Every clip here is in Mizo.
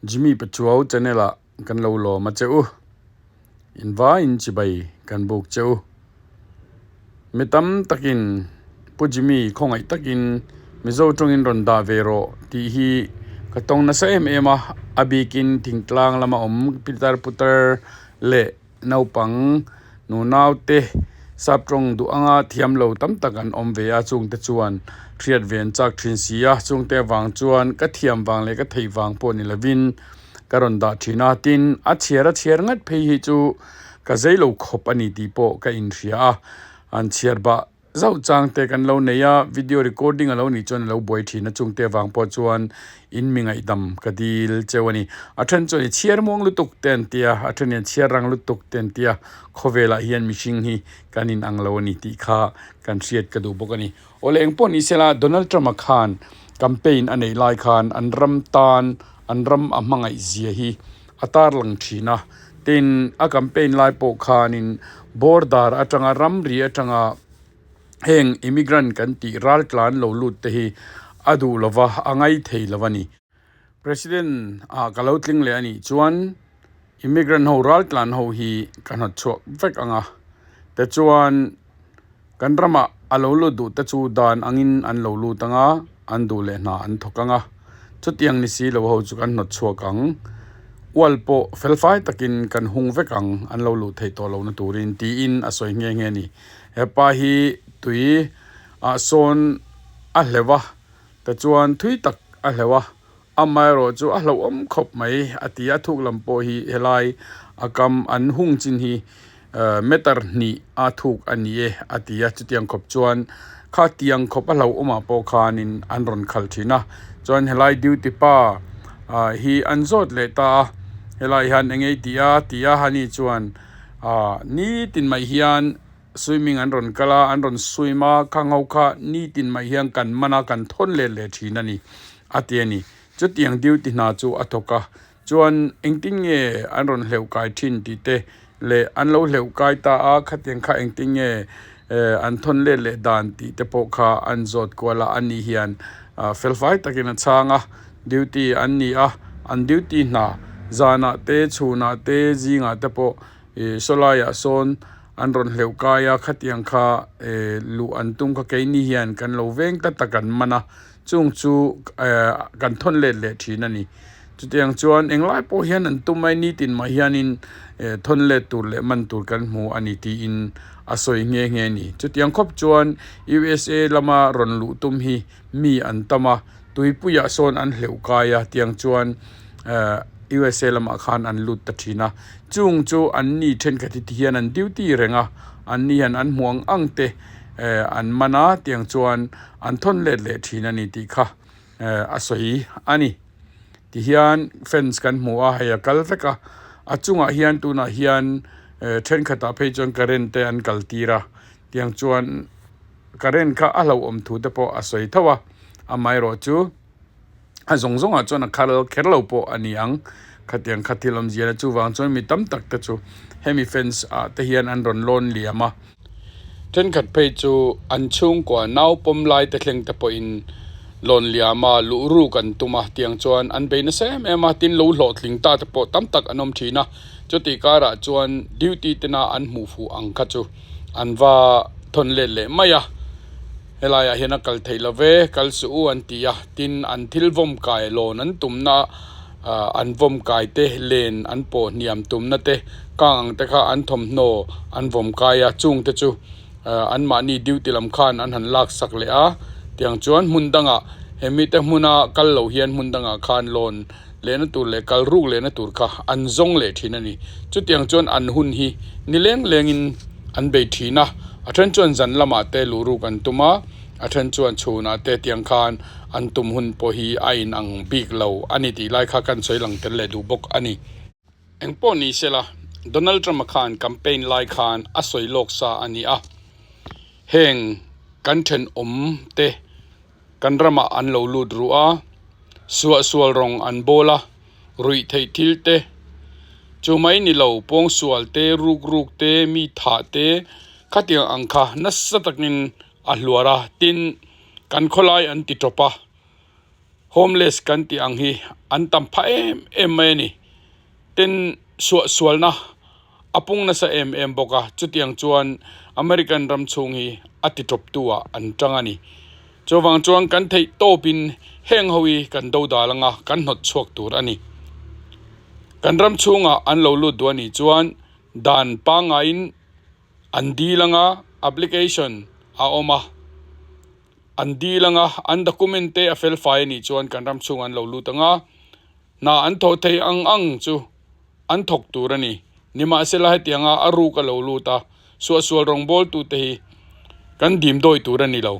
Jimmy Pachuau channel ah kan lo lawm a che u. In vaiin chibai kan buk che u. Mi tam takin Pu Jimmy khawngaih takin Mizo tawngin rawn dah ve rawh tih hi ka tawng nasa em em a, a bikin thingtlang lama awm pitar putar leh Naupang nunaute sap tawng duh anga thiam lo tam tak an awm ve a, chungte chuan hriat ve an chak thin si a, chungte avang chuan ka thiam vang leh ka theih vang pawh ni lovin ka rawn dah thin a, tin a chhiar a chhiar ngat phei hi chu ka zei lo khawp a ni tih pawh ka inhria a, an chhiar bah Zauh chang te kan lo nei a, video recording a lo nih chuan a lo buai thin a, chungte avang pawh chuan in mi ngaihdam ka dil cheu a ni. A then chuan i chhiar muang lutuk te an ti a, a then hian chhiar rang lutuk te an ti a, khawvelah hian mihring hi kan in ang lo a ni tih kha kan hriat ka duh bawk a ni. Awle eng pawh ni sela Donald Trump-a khan campaign a neih lai khan an ram tan an ram a hmangaih zia hi a tarlang thin a, tin a campaign lai pawh khanin border atanga ramri atanga heng immigrant kan tih ral tlan lo lut te hi a duh lova a ngai thei lo a ni. President ah ka lo tling leh a nih chuan immigrant ho ral tlan ho hi ka hnawt chhuak vek ang a, tichuan Kan ramah a lo lut duh te chu dan angin an lo lut ang a, an duh leh hna an thawk ang a. Chutiang ni si lo ho chu kan hnawt chhuak ang. Ual pawh felfai takin kan hung vek ang an lo luh theih tawh lohna turin tiin a sawi nghe nghe a ni. Hepa hi tui ah sawn a hleuh a, tichuan thui tak a hleuh a. Amaherawh chu a hlauhawm khawp mai a ti a, thuk lam pawh hi helai a kam an hung chin hi meter hnih a thuk a ni e a ti a, chutiang khawp chuan kha tiang khawp a hlauhawmah pawh khanin an rawn khalh thin a, chuan helai duty pa hi an zawt leh ta a, helai hian eng nge i tih a ti a, hani chuan nitin mai hian. Swimming an rawn kal a, an rawn swim a, khang ho kha nitin mai hian kan man a, kan thawn let leh thin a ni, a ti a ni. Chutiang duty hna chu a thawk a, chuan engtin nge an rawn hleuh kai thin tih te leh an lo hleuh kai ta a, khatiang kha engtin nge an thawn let leh dan tih te pawh kha an zawt kual a, ani hian felfai takin a chhang a, duty an ni a, an duty hna zanah te chhunah te zingah te pawh ih saw laiah sawn an rawn hleuh kai a khatiang kha eh luh an tum kha keini hian kan lo veng tlat a kan man a chung chu eh kan thawn let leh thin a ni chutiang chuan englai pawh hian an tum mai nitin mah hianin eh thawn let tur leh man tur kan hmu a ni tiin a sawi nghe nghe a ni chutiang khawp chuan U S A lama rawn luh tum hi mi an tam a tuipuiah sawn an hleuh kai a tiang chuan eh U S A lamah khan an lut ta thin a chung chu an ni thenkhat hi ti hian an duty reng a an ni hian an hmuh ang ang te eh an man a tiang chuan an thawn let leh thin a ni tih kha eh a sawi a ni ti hian fence kan hmu a hei a kal vek a a chungah hian tunah hian eh thenkhatah phei chuan current te an kal tir a tiang chuan current kha a hlauhawm thu te pawh a sawi tho a amaherawh chu a zawng zawngah chuan a khal kher lo pawh a ni ang khatiang kha thil awm zial a chuvang chuan mi tam tak te chu hemi fence ah te hian an rawn lawn liam a thenkhat phei chu an chhungkua nau pawm lai te thleng te pawhin lawn liam a luh ruk an tum a tiang chuan an bei nasa em em a tin lo hlawhtling ta te pawh tam tak an awm thin a chutih karah chuan duty tena an hmuh fuh ang kha chu an va thawn let leh mai a. Helaiah hian a kal theih lo ve, kal suh u an ti a, tin an thil vawm kai lawn an tumna ah an vawm kai te len an pawh hniam tumna te kang ang te kha an thawmhnaw an vawm kai a, chung te chu ah anmahni duty lam khan an han lak sak leh a, tiang chuan hmun dangah hemi te hmuna kal lo hian hmun dangah khan lawn lehna tur leh kal ruk lehna tur kha an zawng leh thin a ni. Chutiang chuan an hun hi ni leng lengin an bei thin a, a then chuan zan lamah te luh ruk an tum a, a then chuan chhunah te tiang khan an tum hun pawh hi a inang bik lo a ni tih lai kha kan sawi lang tel leh duh bawk a ni. Engpawh ni sela, Donald Trump-a khan campaign lai khan a sawi lawk sa a ni a, heng kan thenawm te kan ramah an lo lut ruh a, suahsual rawng an bawl a, ruih theih thil te, chu mai ni lo pawngsual te, ruk ruk te, mi thah te khatiang ang kha nasa takin a hluar a, tin kan khawlai an ti tawp a. Homeless kan tih ang hi an tam phah em em mai a ni. Tin, suahsualna a pung nasa em em bawk a, chutiang chuan American ram chhung hi a ti tawptu ah an tang a ni. Chuvang chuan kan theih tawpin heng ho hi kan do dal anga kan hnawt chhuak tur a ni. Kan ram chhungah an lo lut duh a nih chuan dan pangaiin an dil anga application a awm a, an dil anga an document te a fel fai a nih chuan kan ram chhungah an lo lut anga hna an thawh thei ang ang chu an thawk tur a ni. Nimahsela hetianga a ruk a lo lut a, suahsual rawngbawltute hi kan dim dawi tur a ni lo.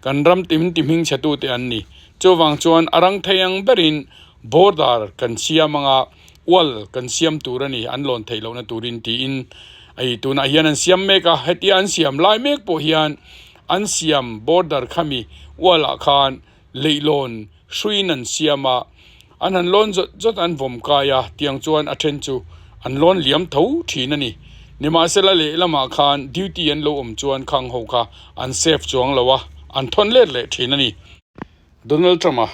Kan ram tim ti hming chhetute an ni. Chuvang chuan a rang thei ang berin border kan siam anga wall kan siam tur a ni, an lawn theih lohna turin tiin ei tunah hian an siam mek a. Hetia an siam lai mek pawh hian an siam border khami wall ah khan leihlawn hruiin an siam a, an han lawn zawt zawt an vawm kai a, tiang chuan a then chu an lawn liam tho thin a ni. Nimahsela lehlamah khan duty an lo awm chuan khang ho kha an safe chuang lo a, an thawn let leh thin a ni. Donald Trump-a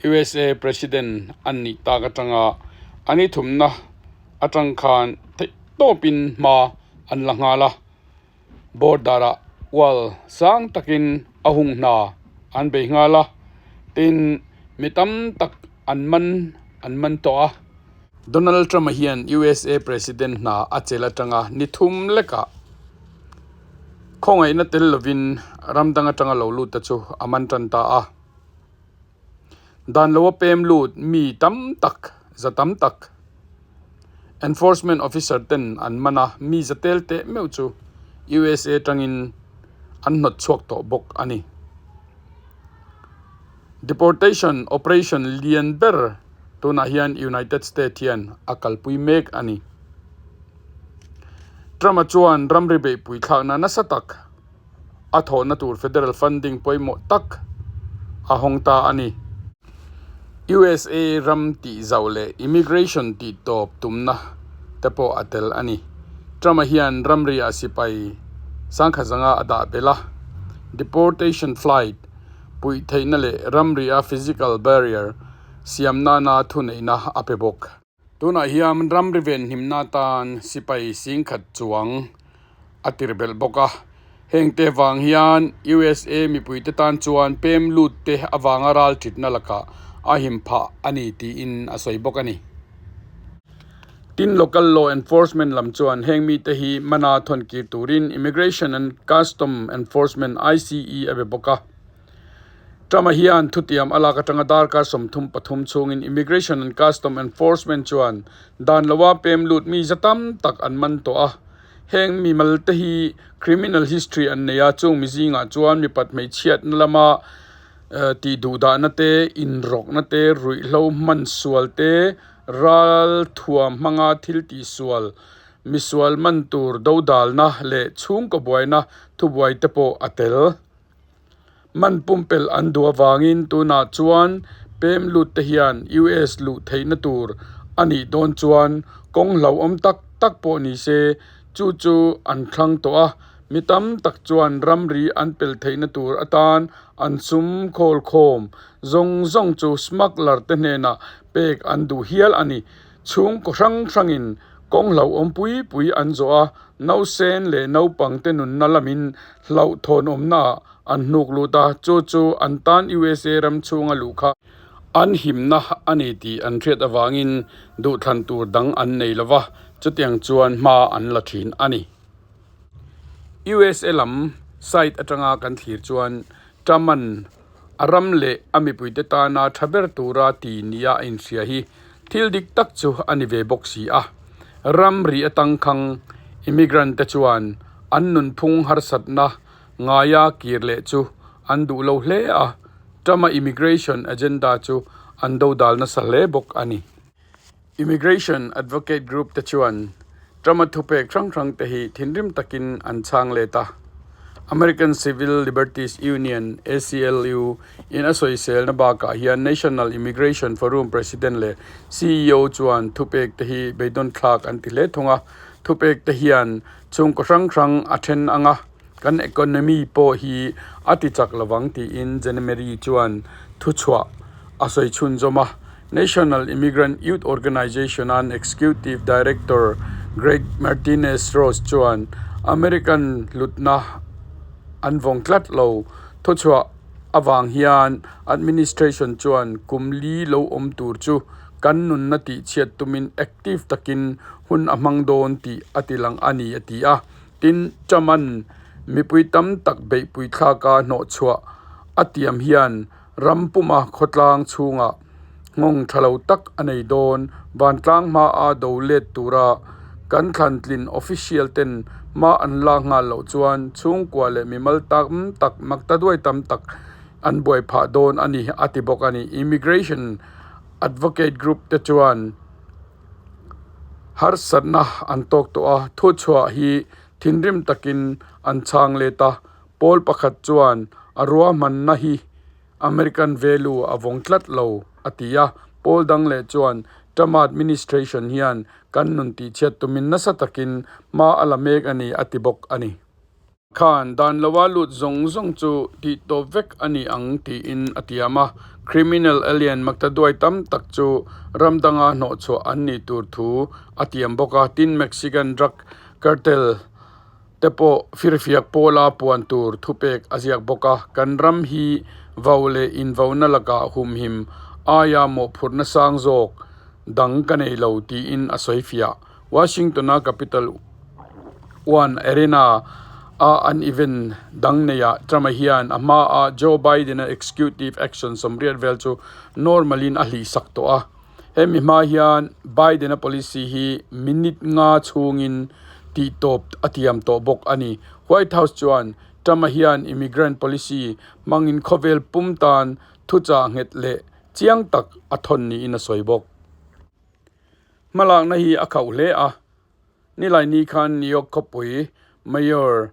USA President an nih tak atanga an i thumna atang khan theihtawpin hma an la nghal a. Border ah wall sang takin a hung hna an bei nghal a, tin mi tam tak an man an man tawh a. Donald Trump-a hian USA President hna a chelh atanga ni thum lekah khawngaihna tel lovin ram dang atanga lo lut te chu a man tan ta a. Dan loa pem lut mi tam tak, za tam tak enforcement officer ten an man a, mi za tel teh meuh chu USA tangin an hnawt chhuak tawh bawk a ni. Deportation operation lian ber tunah hian United State hian a kalpui mek a ni. Trump-a chuan ramri beihpui thlakna nasa tak a thawhna tur federal funding pawimawh tak a hawng ta a ni. USA ram tih zauh leh immigration tih tawp tumna te pawh a tel a ni. Trump-a hian ramriah sipai sangkhat zanga a dah belh a, deportation flight puih theihna leh ramria physical barrier siam nana thuneihna a pe bawk. Tunah hian ramri venhimna atan sipai singkhat chuang a tir belh bawk a, hengte vang hian USA mipuite tan chuan pem lut te avanga ral thitna lakah a him phah a ni tiin a sawi bawk a ni. Tin, local law enforcement lam chuan heng mite hi mana thawnkir turin Immigration and Custom Enforcement, ICE, a be bawk a. Trump-a hian thutiam a lak atanga darkar 33 chhungin Immigration and Custom Enforcement chuan dan loa pem lut mi za tam tak an man tawh a. Heng mi malte hi criminal history an nei a, chung mi zingah chuan mipat hmeichhiatna lama tih duhdahna te, inrawkna te, ruihhlo hman sual te, ral thuam hmanga thil tihsual, misual man tur dodalna leh chhungkaw buaina thubuai te pawh a tel. Man pumpelh an duh avangin tunah chuan pem lut te hian US luh theihna tur a nih dawn chuan kawng hlauhawm tak tak pawh ni se chu chu an thlang tawh a, mi tam tak chuan ramri an pelh theihna tur atan an sum khawl khawm zawng zawng chu smuggler te hnenah pek an duh hial a ni. Chhungkaw hrang hrangin kawng hlauhawm pui pui an zawh a, nausen leh naupang te nunna lamin hlauhthawnawmnaah an hnuk lut a, chu chu an tan USA ram chhunga luh kha an himna a ni tih an hriat avangin duhthlan tur dang an nei lo va, chutiang chuan hma an la thin a ni. USA lam side atanga kan thlir chuan Truman A ram leh a mipuite tana tha ber tura ti nia a inhria hi thil dik tak chu a ni ve bawk si a. Ramri atangkhang immigrant te chuan an nunphung harsatna ngaia kir leh chu an duh lo hle a, Trump-a immigration agenda chu an dodal nasa hle bawk a ni. Immigration advocate group te chuan Trump-a thupek hrang hrang te hi thinrim takin an chhang let a. American Civil Liberties Union, ACLU, in a sawiselna bakah hian National Immigration Forum President leh CEO chuan thupek te hi beidawn thlak an ti hle thung a. Thupek te hian chhungkaw hrang hrang a then ang a, kan economy pawh hi a ti chak lovang tiin January chuan thuchhuah a sawi chhunzawm a. National Immigrant Youth Organization-an Executive Director Greg Martinez Ross chuan American hlutna an vawng tlat lo thuchhuah avang hian administration chuan kum li lo awm tur chu kan nunna tihchhiat tumin active takin hun a hmang dawn tih a ti lang a ni a ti a. Tin, Trump-a'n mipui tam tak beihpui thlaka hnawhchhuah a tiam hian ram puma khawtlang chhungah nghawng tha lo tak a nei dawn. Vantlang hmaa do let tura kan thlantlin official ten hma an lak nghal loh chuan chhungkua leh mimal tam tak makta duai tam tak an buai phah dawn a ni a ti bawk a ni. Immigration advocate group te chuan harsatna an tawk tawh a, thuchhuah hi thinrim takin an chhang let a, pawl pakhat chuan a ruahmanna hi American value a vawng tlat lo a ti a, pawl dang leh chuan Trump administration hian kan nun tihchhiat tumin nasa takin hma a la mek a ni a ti bawk a ni. Khan dan loa lut zawng zawng chu tih tawp vek a ni ang tiin a tiam a, criminal alien maktaduai tam tak chu ram danga hnawhchhuah an nih tur thu a tiam bawk a, tin Mexican drug cartel te pawh firfiak pawla puan tur thupek a ziak bawk a, kan ram hi vau leh invauna lakah humhim aia mawhphurhna sang zawk dang ka nei lo tiin a sawi fiah. Washington-a Capital One Arena a an event dang neiah Trump-a hian a hmaah Joe Biden-a executive action 80 vel chu normal-in a hlihsak tawh a. Hemi hma hian Biden-a policy hi minute nga chhungin tihtawp a tiam tawh bawk a ni. White House chuan Trump-a hian immigrant policy hmangin khawvel pum tan thuchah nghet leh chiang tak a thawn niin a sawi bawk. Hmalakna hi a khauh hle a, Nilaini khan New York khawpui Mayor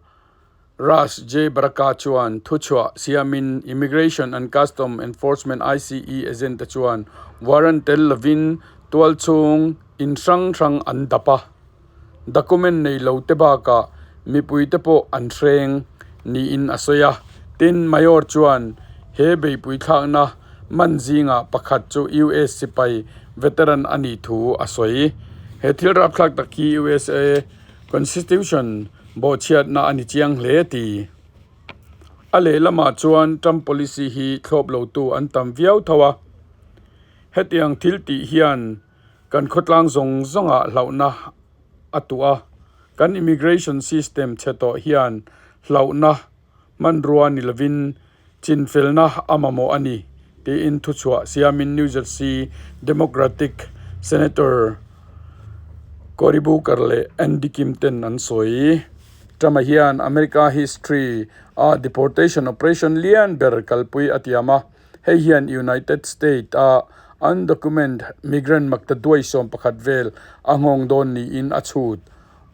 Ras J. Baraka chuan thuchhuah siamin Immigration and Custom Enforcement, ICE, agent te chuan warrant tel lovin tualchhung in hrang hrang an dap a, document nei lo te bakah mipui te pawh an hreng niin a sawi a. Tin, Mayor chuan he beihpui thlakna man zingah pakhat chu US sipai veteran a nih thu a sawi. He thil rapthlak tak hi USA Constitution bawhchhiatna a ni chiang hle ti. A lehlamah chuan Trump policy hi thlawp lotu an tam viau tho a. Hetiang thil tih hian kan khawtlang zawng zawngah hlauhna a tuah a. Kan immigration system chhe tawh hian hlauhna hmanrua ni lovin chinfelna a mamawh a ni, tiin thuchhuah siamin New Jersey Democratic Senator Cory Booker leh Andy Kim ten an sawi. Trump-a hian America history a deportation operation lian ber kalpui a tiam a, hei hian United States-a undocumented migrant maktaduai 11 vel a nghawng dawn niin a chhut.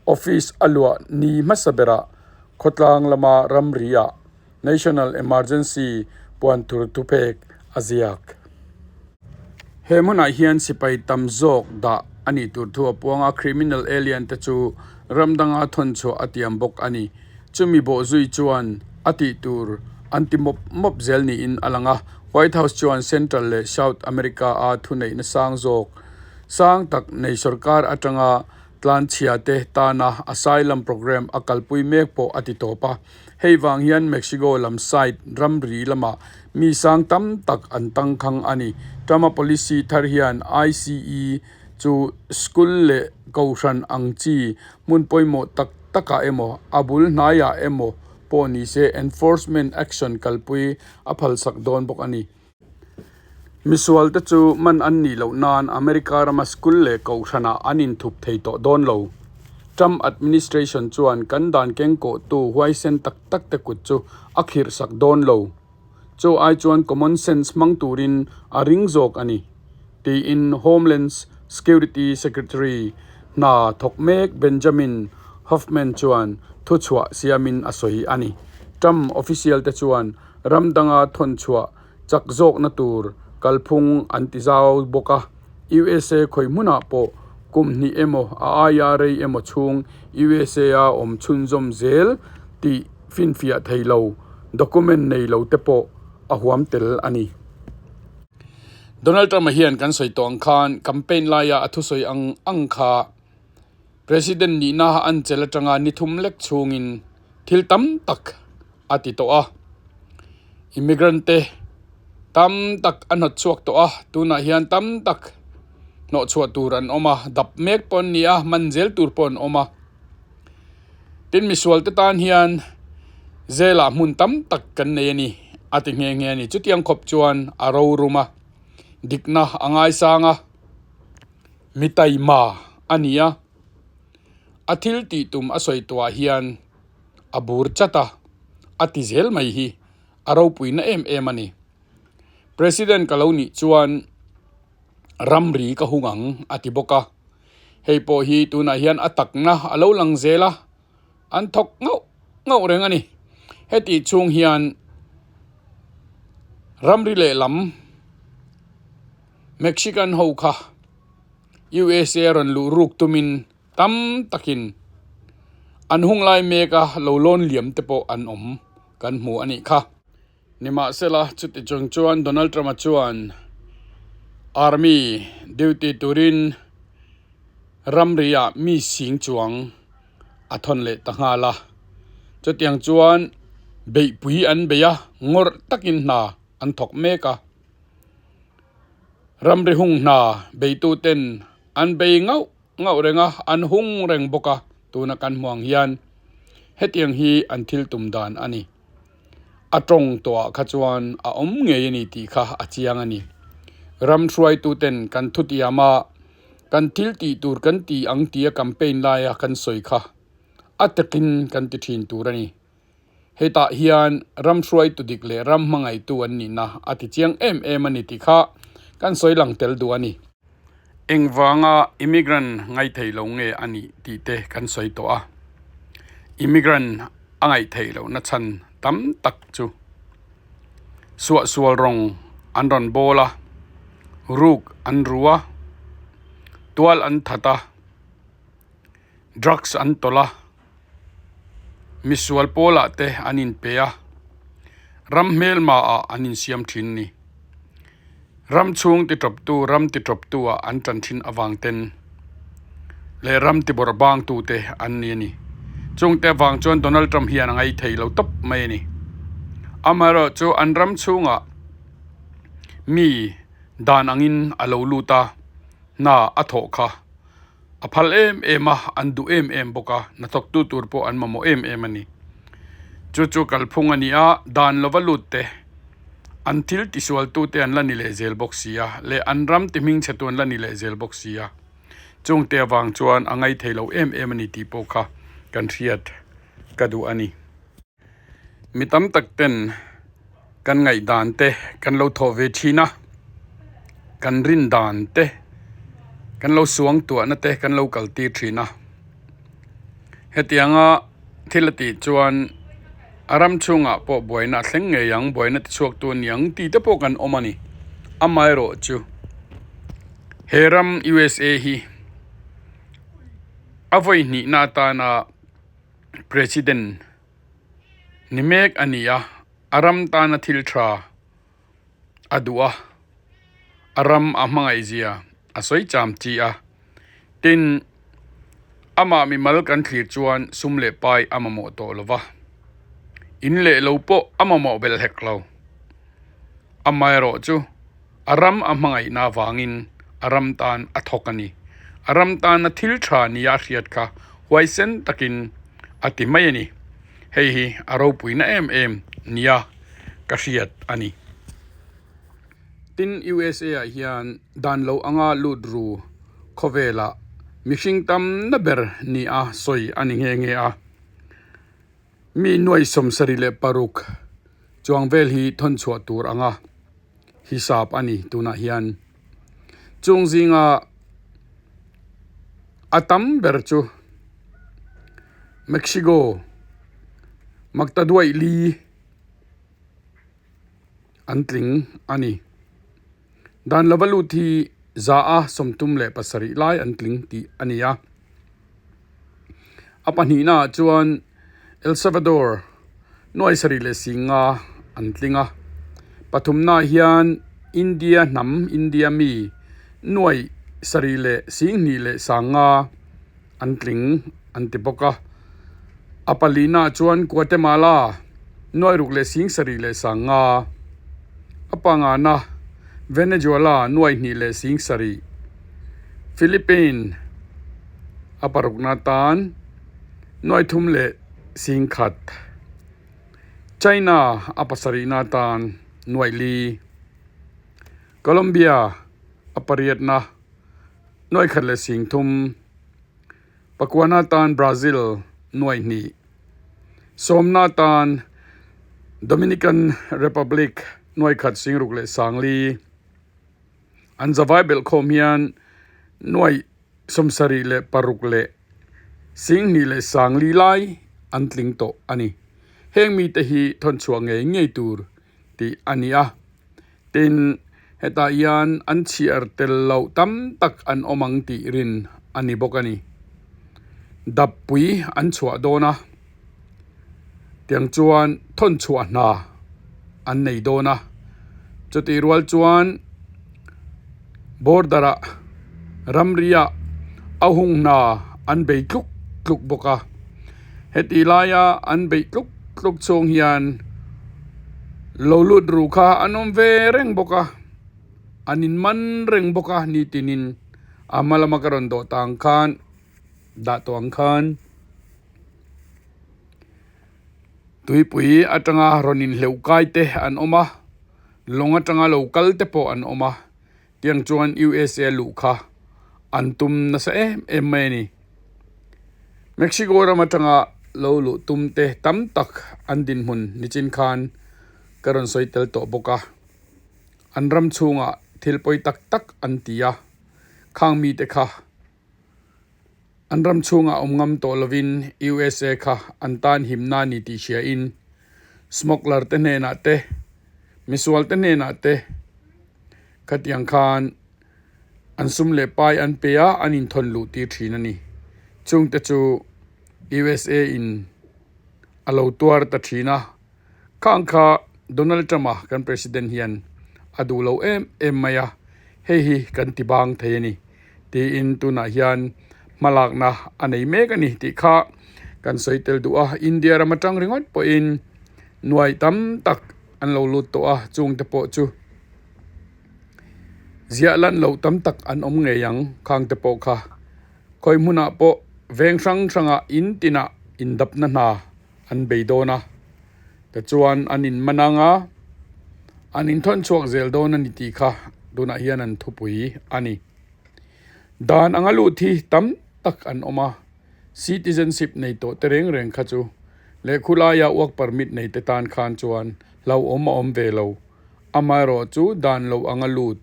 Office a luah ni hmasa berah khawtlang lama ramri-ah National Emergency puan tur thupek a ziak. He hmunah hian sipai tam zawk dah a nih tur thu a puang a, criminal alien te chu ram danga thawn chhuah a tiam bawk a ni. Chumi bawh zui chuan a tih tur an ti mawp mawp zel niin a lang a, White House chuan Central leh South America-a thuneihna sang zawk sang tak nei sorkar atanga tlanchhia te tana asylum program a kalpui mek pawh a ti tawp a. Hei vang hian Mexico lam side ramri lamah mi sang tam tak an tangkhang a ni. Trump-a policy thar hian ICE chu school leh kohhran ang chi hmun pawimawh tak takah emaw, a bul hnaiah emaw pawh ni se enforcement action kalpui a phalsak dawn bawk a ni. Misualte chu man an nih loh nan America rama school leh kohhranah an inthup thei tawh dawn lo. Trump administration chuan kan dan kengkawhtu huaisen tak tak te kut chu a khirhsak dawn lo. Chu ai chuan common sense hmang turin a ring zawk a ni, tiin Homeland Security Secretary hna thawk mek Benjamin Hoffman chuan thuchhuah siamin a sawi a ni. Trump official te chuan ram danga thawnchhuah chak zawkna tur kalphung an ti zau bawk a, USA khawi hmunah pawh kum hnih emaw a aia rei emaw chhung USA a awm chhunzawm zel tih finfiah thei lo document nei lo te pawh a huam tel a ni. Donald Trump-a hian kan sawi tawh ang khan campaign laia a thusawi ang ang kha President nihna an chelh atanga ni thum lek chhungin thil tam tak a ti tawh a. Immigrant te tam tak a hnawt chhuak tawh a, tunah hian tam tak hnawh chhuah tur an awm a, dap mek pawh an ni a, man zel tur pawh an awm a. Tin misual te tan hian zelah hmun tam tak kan nei a ni a ti nghe nghe a ni. Chutiang khawp chuan a rorum a, dikna a ngaisang a, mi taima a ni a. A thil tih tum a sawi tuah hian a bur chat a, a ti zel mai hi a ropuina em em a ni. President ka lo nih chuan ramri ka hung ang a ti bawk a. Hei pawh hi tunah hian a takna a lo lang zel a, an thawk ngauh ngauh reng a ni. Heti chhung hian ramri lehlam Mexican ho kha USA rawn luh ruk tumin tam takin an hung lai mek a, lo lawn liam te pawh an awm kan hmu a nih kha. Nimahsela, chuti chung chuan Donald Trump-a chuan Army duty turin ramri-ah mi sing chuang a thawn leh ta nghal a. Chutiang chuan beihpui an bei a, ngawrh takin hna an thawk mek a. Ramri hung hna beituten an bei ngauh ngauh reng a, an hung reng bawk a, tuna kan hmu ang hian hetiang hi an thil tum dan a ni. A tawng tawhah kha chuan a awm ngei a ni tih kha a chiang a ni. Ram hruaituten kan thutiam a, kan thil tih tur kan ti ang tia campaign laia kan sawi kha a takin kan ti thin tur a ni. Hetah hian ram hruaitu dik leh ram hmangaihtu an nihna a ti chiang em em a ni tih kha kan sawi lang tel duh a ni. Engvanga immigrant ngaithei lo nge a nih tih te kan sawi tawh a. Immigrant a ngaihtheih lohna chhan tam tak chu suahsual rawng an rawn bawl a, ruk an ru a, tual an that a, drugs an tawlh a, misual pawlah te an inpe a, ram hmelma ah an insiam thin ni. Ram chhung ti tawptu ram ti tawptu ah an tan thin avang ten leh ram ti bawrh bang tu te an ni a ni. Chung te avang chuan Donald Trump hian a ngaih thei lo tawp mai a ni. Amaherawh chu an ram chhungah mi dan angin a lo lut a, hna a thawh kha a phal em em a, an duh em em bawk a, hnathawktu tur pawh an mamawh em em a ni. Chu chu kalphung a ni a, dan lova lut te, an thil tisualtu te an la ni leh zel bawk si a, leh an ram ti hmingchhe tu an la ni leh zel bawk si a, chungte avang chuan a ngaithei lo em em a ni tih pawh kha kan hriat ka duh a ni. Mi tam tak ten kan ngaihdan te kan lo thawh ve thin a, kan rin dan te kan lo suang tuahna te kan lo kal tir thin a. Hetianga thil a tih chuan a ram chhungah pawh buaina a thleng ngei ang, buaina ti chhuak tu a ni ang tih te pawh kan awm a ni. Amaherawhchu he ram USA hi a vawi hnihna atana President ni mek a ni a, a ram tana thil tha a duh a, a ram a hmangaih zia a sawi cham chi a. Tin, amah mimal kan thlir chuan sum leh pai a mamawh tawh lo va, in leh lo pawh a mamawh belh hek lo. Amaherawhchu a ram a hmangaihna avangin a ram tan a thawk a ni. A ram tana thil tha nia a hriat kha huaisen takin a ti mai a ni. Hei hi a ropuina em em nia ka hriat a ni. Tin, USA ah hian dan lo anga lut ru khawvelah mihring tamna ber nia sawi a ni nghe nghe a. Mi nuai 76 chuang vel hi thawn chhuah tur anga hisap a ni tunah hian. Chung zinga a tam ber chu Mexico Maktaduaih li an tling a ni. Dan lova lut hi 137 lai an tling tih a ni a. A pahnihnaah chuan El Salvador nuai sarih leh singa an tling a. Pathumnaah hian. India hnam, India mi, nuaih sarih leh singhnih leh sanga an tling an ti bawk a. A palihnaah chuan Guatemala nuaih ruk leh sing sarih leh sanga, a pangana Venezuela nuaih hnih leh sing sarih, Philippine a parukna tan nuaih thum leh sing khat, China a pasarihna tan nuaih li, Colombia a pariatna nuaih khat leh sing thum. Pakuana tan Brazil nuaih hnih, sawmna tan Dominican Republic nuaih khat singruk leh sangli. An zavai belh khawm hian nuaih sawmsarih leh paruk leh singhnih leh sangli lai an tling tawh a ni. Heng mite hi thawnchhuah ngei ngei tur tih a ni a. Tin, hetah hian an chhiar tel loh tam tak an awm ang tih rin a ni bawk a ni. Dappui an chhuah dawn a, tiang chuan thawn chhuah hna an nei dawn a. Chutih rual chuan border ah ramriah a hung hna an bei tluk tluk bawk a. Heti laia an beih tluk tluk chhung hian lo lut ru kha an awm ve reng bawk a, an in man reng bawk a nitinin a hma lama ka rawn dawh ta ang khan dah tawh ang khan tuipui atanga rawn inhleuh kai te an awm a, lawng atanga lo kal te pawh an awm a. Tiang chuan USA luh kha an tum nasa em em mai a ni. Mexico ram atanga lo luh tum te tam tak an dinhmun nichin khan ka rawn sawi tel tawh bawk a. An ram chhungah thil pawi tak tak an ti a, khang mite kha an ram chhungah awm ngam tawh lovin USA kha an tan himna a ni tih hriain smuggler te hnenah te, misual te hnenah te khatiang khan an sum leh pai an pe a, an inthawn luh tir thin a ni. Chungte chu USA in a lo tuar ta thin a. Khang kha Donald Trump-a kan President hian a duh lo em em mai a, hei hi kan ti bang thei a ni tiin tunah hian hmalakna a nei mek a ni tih kha kan sawi tel duh a. India ram atang ringawt pawhin nuai tam tak an lo lut tawh a, chungte pawh chu ziah lan loh tam tak an awm ngei ang khangte pawh kha khawi hmunah pawh veng hrang hrangah in tinah indapna hna an bei dawn a, tichuan an in man ang a, an inthawn chhuak zel dawn a ni tih kha tunah hian an thupui a ni. Dan anga lut hi tam tak an awm a, citizenship nei tawh te reng reng kha chu leh khulaia work permit nei te tan khan chuan hlauhawm a awm ve lo. Amaherawh chu dan lo anga lut,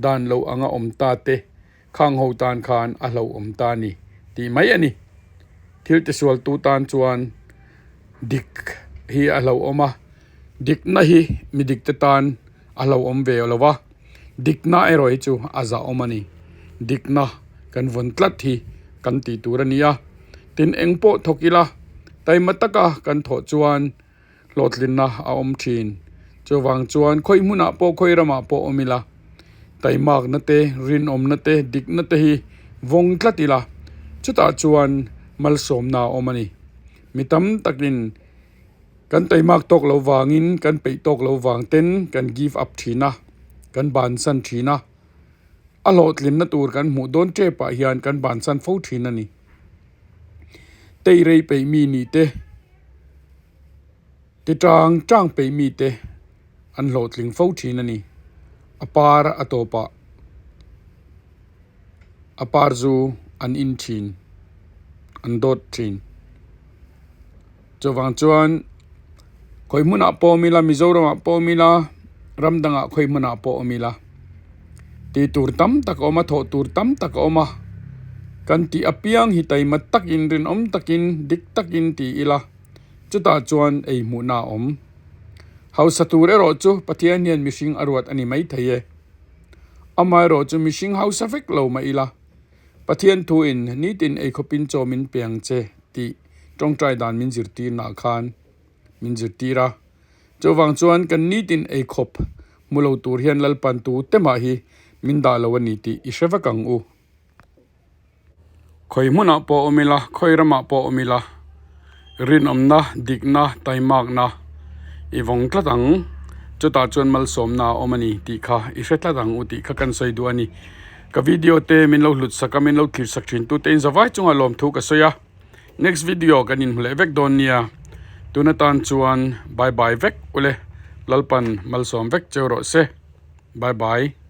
dan lo anga awm ta te Khang ho tan khan a hlauhawm ta a ni tih mai a ni. Thil tisualtu tan chuan dik hi a hlauhawm a, dikna hi mi dikte tan a hlauhawm ve lo va, dikna erawh hi chu a zahawm a ni. Dikna kan vawn tlat hi kan tih tur a ni a, tin eng pawh thawk ila taima taka kan thawh chuan hlawhtlinna a awm thin. Chuvang chuan khawi hmunah pawh khawi ramah pawh awm ila, taimakna te, rinawmna te, dikna te hi vawng tlat ila, chutah chuan malsawmna a awm a ni. Mi tam takin kan taimak tawk lo vangin, kan peih tawk lo vang ten kan give up thin a, kan bansan thin a, a hlawhtlinna tur kan hmuh dawn tepah hian kan bansan fo thin a ni. Teirei peih mi nih te. Ti tang tang peih mite an hlawhtling fo thin a ni. A par a tawpah a par zu an in thin, an dawt thin. Chuvang chuan khawi hmunah pawh awm ila Mizoramah pawh awm ila ram dangah khawi hmunah pawh awm ila tih tur tam tak a awm a, thawh tur tam tak a awm a, kan tih apiang hi taima takin rinawm takin dik takin ti ila. Chutah chuan ei hmuhna a awm. Hausa tur erawh chu Pathian hian mihring a ruat a ni maithei e. Amaherawh chu mihring hausa vek lo mah ila, Pathian thuin nitin eikhawpin chaw min pe ang che tih tawngtai dan min zirtirnaah khan min zirtir a. Chuvang chuan kan nitin eikhawp Hmu lo tur hian Lalpan tu te mah hi min dah lo a ni tih i hre vek ang u. Khawi hmunah pawh awm ila, khawi ramah pawh awm ila, rinawmna, dikna, taimakna i vawng tlat ang. Chutah chuan malsawmna a awm a ni tih kha i hre tlat ang u tih kha kan sawi duh a ni. Ka video te min lo hlut sak a, min lo thlir sak thin tute in zavai chungah lawmthu ka sawi a. Next video kan inhmu leh vek dawn nia. Tun atan chuan bye bye vek ule. Lalpan malsawm vek cheu rawh se. Bye bye.